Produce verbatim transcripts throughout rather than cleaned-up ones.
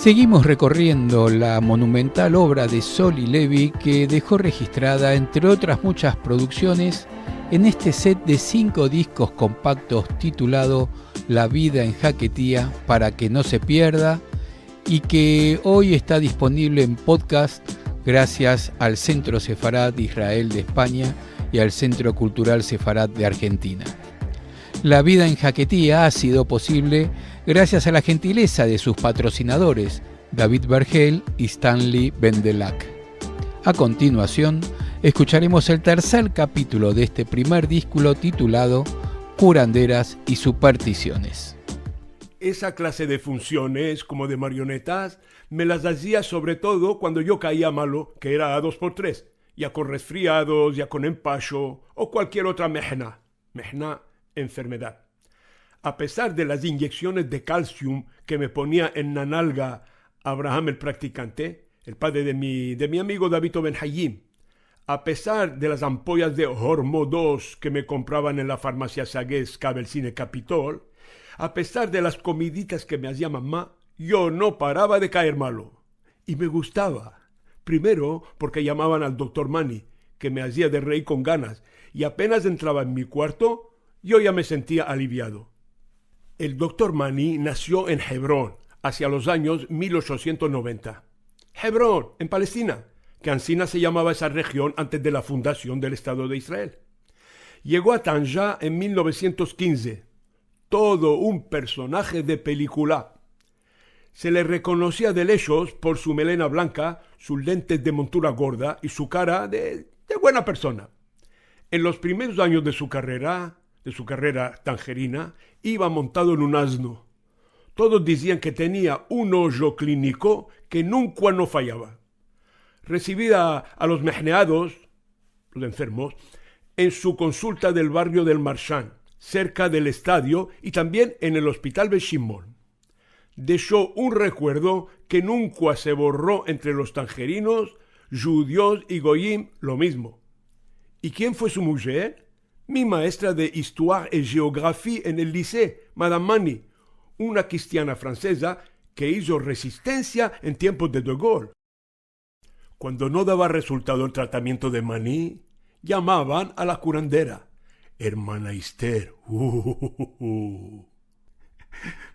Seguimos recorriendo la monumental obra de Sol y Levi, que dejó registrada, entre otras muchas producciones, en este set de cinco discos compactos titulado La vida en Jaquetía, para que no se pierda, y que hoy está disponible en podcast gracias al Centro Sefarad Israel de España y al Centro Cultural Sefarad de Argentina. La vida en Jaquetía ha sido posible gracias a la gentileza de sus patrocinadores, David Vergel y Stanley Bendelak. A continuación, escucharemos el tercer capítulo de este primer disco titulado Curanderas y supersticiones. Esa klase de funsiones, komo de marionetas, me las azia sovre todo kuando yo kaia malo, ke era a dos por tres, ya kon resfriados, ya kon empasho o kualkier otra mehna. Mehna, enfermedad. A pesar de las inyeksiones de kalsium ke me ponia en la nalga Abraham el praktikante, el padre de mi, de mi amigo David Ben Hayim, a pesar de las ampoyas de Hormodos ke me konpravan en la farmasia Sages, Kabelsine Kapitol, a pesar de las komiditas ke me azia mama, yo no parava de kaer malo. I me gustava. Primero, porke yamavan al doktor Mani, ke me azia de reir kon ganas, i apenas entrava en mi kuarto, yo ya me sentia aliviado. El doktor Mani nasio en Hebrón, azia los anyos mil ochosientos noventa. Hebrón, en Palestina, ke ansina se yamava esa region antes de la fundasion del Estado de Israel. Yego a Tanja en mil novesientos kinze. Todo un personaje de pelikula. Se le rekonosia de leshos por su melena blanka, sus lentes de montura gorda i su kara de, de buena persona. En los primeros anyos de su karera, de su karera tanjerina, iva montado en un azno. Todos dizian ke tenia un ojo kliniko ke nunka no fayava. Resivia a los mehneados, los enfermos, en su konsulta del barrio del Marshan, serka del estadio, i tambien en el ospital Bet Shimon. Desho un rekuerdo ke nunka se borro entre los tanjerinos, djudios i goyim lo mizmo. I kien fue su mujer? Mi maestra de histoire et géographie en el liseo, Madame Mani, una kristiana franseza ke izo resistensia en tiempos de De Gaulle. Kuando no dava resultado el tratamiento de Mani, yamavan a la kurandera, Ermana Ester.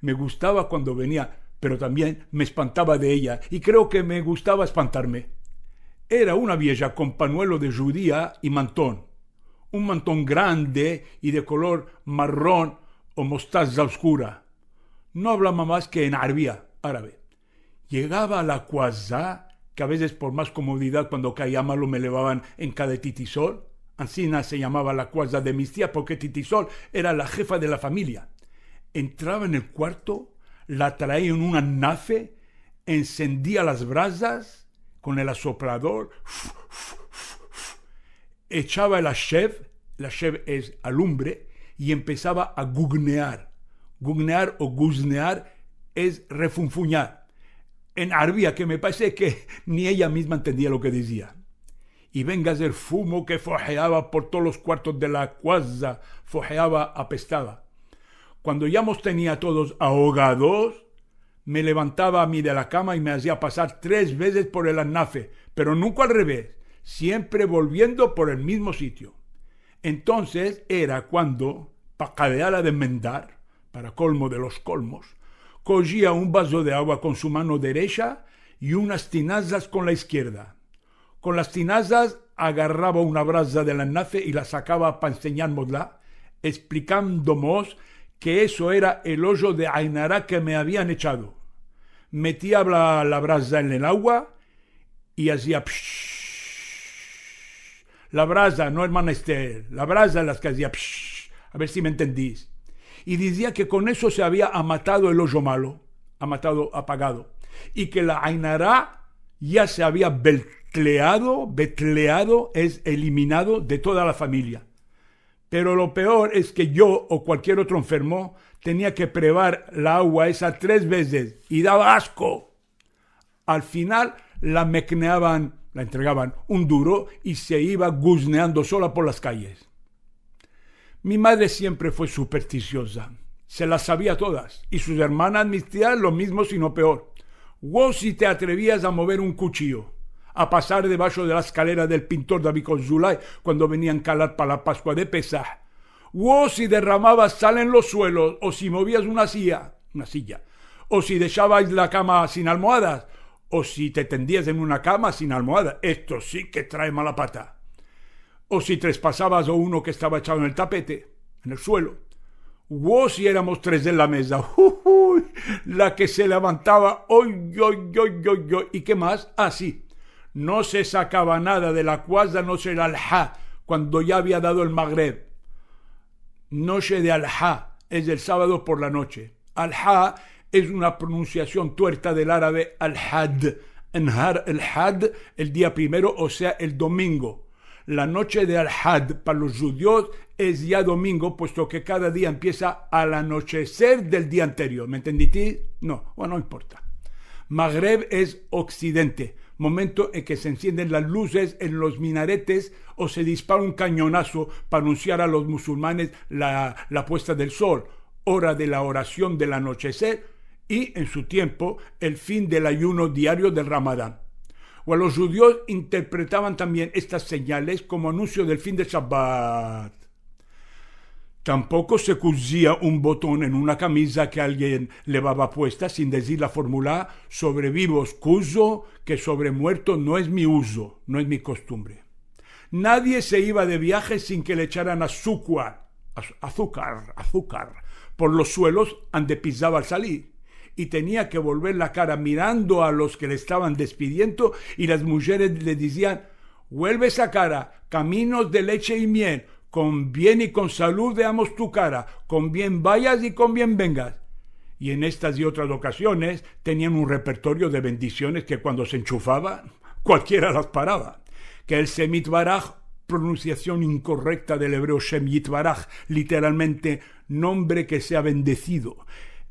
Me gustava kuando venia, pero tambien me espantava de eya, i kreo ke me gustava espantarme. Era una vieja kon panuelo de djudia i manton. Un manton grande i de kolor marron o mostaza oskura. No avlava mas ke en arabia, arabe. Yegava a la kuaza, ke a vezes por mas komodidad kuando kaia malo me levavan en kada titisol. Ansina se yamava la kuaza de mis tias porke titisol era la jefa de la famiya. Entrava en el kuarto, la traia en una nafe, ensendia las brazas kon el asoplador, echava el ashev, el ashev es alumbre, i empesava a gugnear. Gugnear o guznear es refunfunyar. En arabia, ke me parese ke ni eya mizma entendia lo ke dizia. I venga a ser fumo ke fojeava por todos los kuartos de la kuaza, fojeava, apestava. Kuando ya mos tenia todos ahogados, me levantava a mi de la kama i me azia pasar tres vezes por el anafe, pero nunka al reves, siempre volviendo por el mizmo sitio. Entonses era kuando, pa kadeala de mendar, para kolmo de los kolmos, kojia un vazo de agua kon su mano derecha i unas tinazas kon la iskierda. Kon las tinazas agarrava una braza de la nafe i la sakava pa ensenyarmosla, eksplikandomos ke eso era el ojo de ainara ke me avian echado. Metia la, la braza en el agua i azia psh. La braza, no, ermana Ester, la braza las ke azia psh. A ver si me entendis. I dizia ke kon eso se avia amatado el ojo malo, amatado, apagado, i ke la ainara ya se avia beltleado, betleado es eliminado de toda la famiya. Pero lo peor es ke yo o kualkier otro enfermo tenia ke prevar la agua esa tres vezes i dava asko. Al final la mekneavan, la entregavan un duro i se iva guzneando sola por las kayes. Mi madre siempre fue superstisioza. Se las savia todas, i sus ermanas, mis tias, lo mizmo, sino peor. O si te atrevias a mover un kuchiyo, a pasar debasho de la eskalera del pintor David Kozulay kuando venian kalar pa la Paskua de Pesah. O si derramavas sal en los suelos, o si movias una siya, una siya, o si deshavas la kama sin almoadas, o si te tendias en una kama sin almohada. Esto si ke trae mala pata. O si trespasavas a uno ke estava echado en el tapete, en el suelo. O si eramos tres en la meza, hu, hu, la ke se levantava, oy, oy, oy, oy, oy. I ke mas? A, si. No se sakava nada de la kuaza noche de Alha, kuando ya avia dado el Magreb. Noche de Alha es el savado por la noche. Alha es una pronunsiasion tuerta del arabe Alhad. Nahar el Had, el dia primero, o sea, el domingo. La noche de Alhad pa los djudios es ya domingo, puesto ke kada dia empiesa al anocheser del dia anterior. Me entenditi? No, bueno, no importa. Magreb es oksidente, momento en ke se ensienden las luzes en los minaretes o se dispara un kanyonazo pa anunsiar a los musulmanes la, la puesta del sol, ora de la orasion del anocheser i, en su tiempo, el fin del ayuno diario del Ramadan. O los djudios interpretavan tambien estas senyales komo anunsio del fin del Shabbat. Tampoko se kuzia un boton en una kamiza ke alguien levava puesta sin dizir la formula: "Sobre vivos kuzo, ke sobre muerto no es mi uzo, no es mi kostumbre". Nadie se iva de viaje sin ke le echaran azukar, az-, azukar, azukar, por los suelos ande pizava al salir. I tenia ke volver la kara mirando a los ke le estavan despidiendo, i las mujeres le dizian: "Vuelve esa kara, kaminos de leche i miel, kon bien i kon salud veamos tu kara, kon bien vayas i kon bien vengas". I en estas i otras okasiones tenian un repertorio de bendisiones ke kuando se enchufava, kualkiera las parava. Ke el Shem Yitbaraj, pronunsiasion inkorekta del ebreo Shem Yitbaraj, literalmente nombre ke sea bendecido,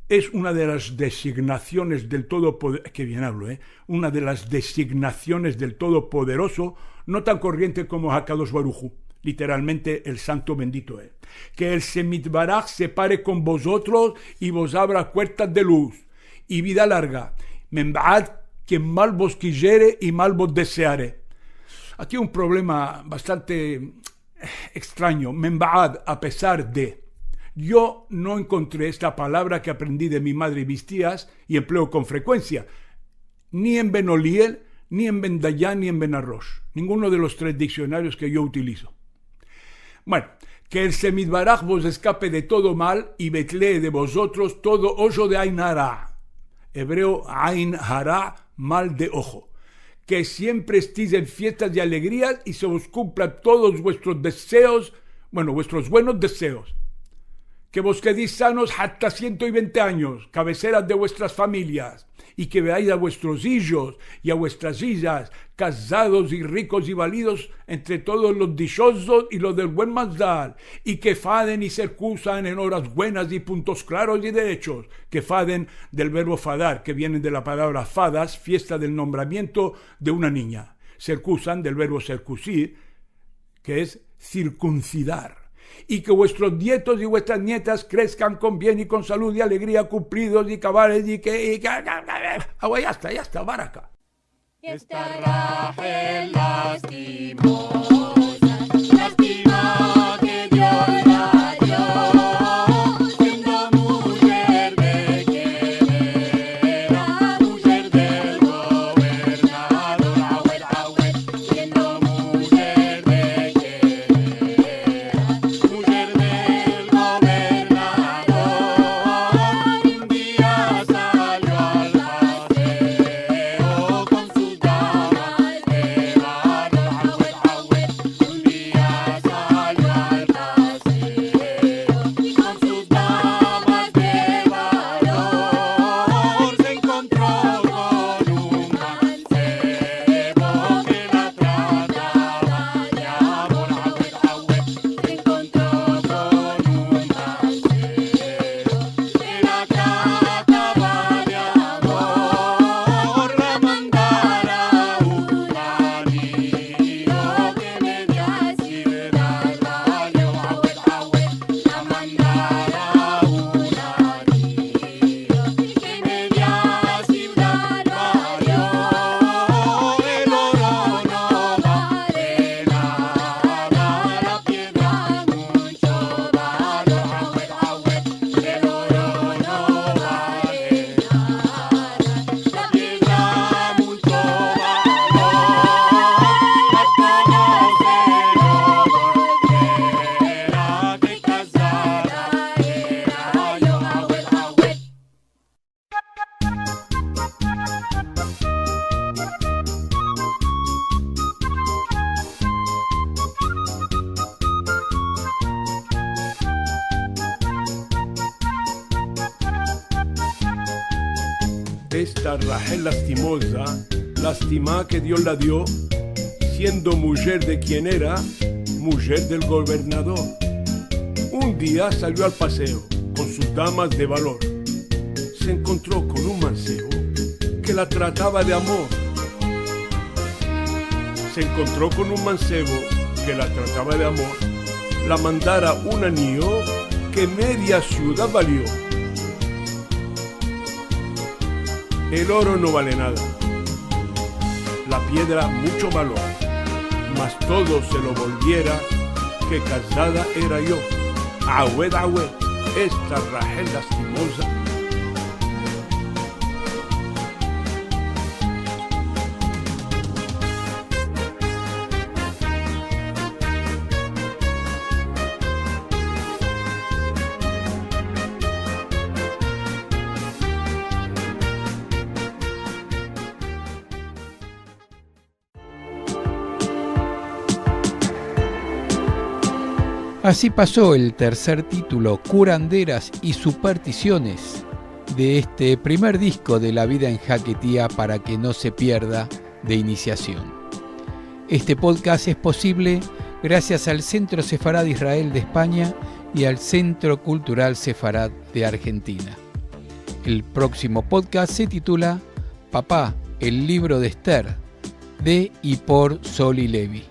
es una de las designasiones del Todopode-, ke bien avlo, eh? Una de las designasiones del Todopoderoso, no tan korriente komo Hakadosh Baruj Hu, literalmente el Santo Bendito es. Ke el Shem Yitbaraj se pare kon vozotros i vos avra puertas de luz i vida larga. Membaad, ke mal vos kiyere i mal vos deseare. Aki un problema bastante ekstranyo. Membaad, a pesar de. Yo no enkontre esta palavra ke aprendi de mi madre i mis tias i empleo kon frekuensia, ni en Ben Oliel, ni en Ben Dayan, ni en Ben Arosh. Ninguno de los tres diksionarios ke yo utilizo. Bueno, ke el Shem Yitbaraj vos eskape de todo mal i vetlee de vozotros todo ojo de ain hara. Ebreo, ain hara, mal de ojo. Ke siempre estiz en fiestas i alegrias i se vos kumplan todos vuestros deseos, bueno, vuestros buenos deseos. Ke vos kediz sanos asta siento i vente anyos, kabeseras de vuestras familias, i ke veais a vuestros ijos i a vuestras ijas kazados i rikos i validos entre todos los dishozos i los del buen mazal, i ke faden i se erkuzan en oras buenas i puntos klaros i derechos, ke faden del verbo fadar, ke viene de la palavra fadas, fiesta del nombramiento de una niña. Se erkuzan del verbo serkuzir, ke es sirkunsidar. I ke vuestros nietos i vuestras nietas krezkan kon bien i kon salud i alegria, kumplidos i kavales i ke, i ke, agua, ya esta, ya esta, baraka. Esta rahe lastimoza, lastima ke Dios la dio, siendo mujer de kemera, mujer del gobernador, awed, awed, siendo mujer de kemera, mujer del gobernador, un dia salio al paseo kon su dama de valor, awed, awed. Esta Rahel lastimoza, lastima ke Dio la dio, siendo mujer de kien era, mujer del governador. Un dia salio al paseo kon sus damas de valor. Se enkontro kon un mansevo ke la tratava de amor. Se enkontro kon un mansevo ke la tratava de amor, la mandara un anio ke media sivdad valio. El oro no vale nada, la piedra muncho valor, mas todo se lo volviera ke kazada era yo. Awed, awed, esta Rahel lastimoza. Así pasó el tercer título, Curanderas y supersticiones, de este primer disco de La vida en Jaquetía, para que no se pierda, de iniciación. Este podcast es posible gracias al Centro Sefarad Israel de España y al Centro Cultural Sefarad de Argentina. El próximo podcast se titula Papá, el libro de Esther, de y por Soli Levi.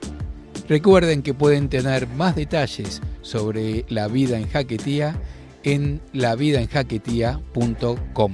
Recuerden que pueden tener más detalles sobre La vida en Jaquetía en lavidaenjaquetia punto com.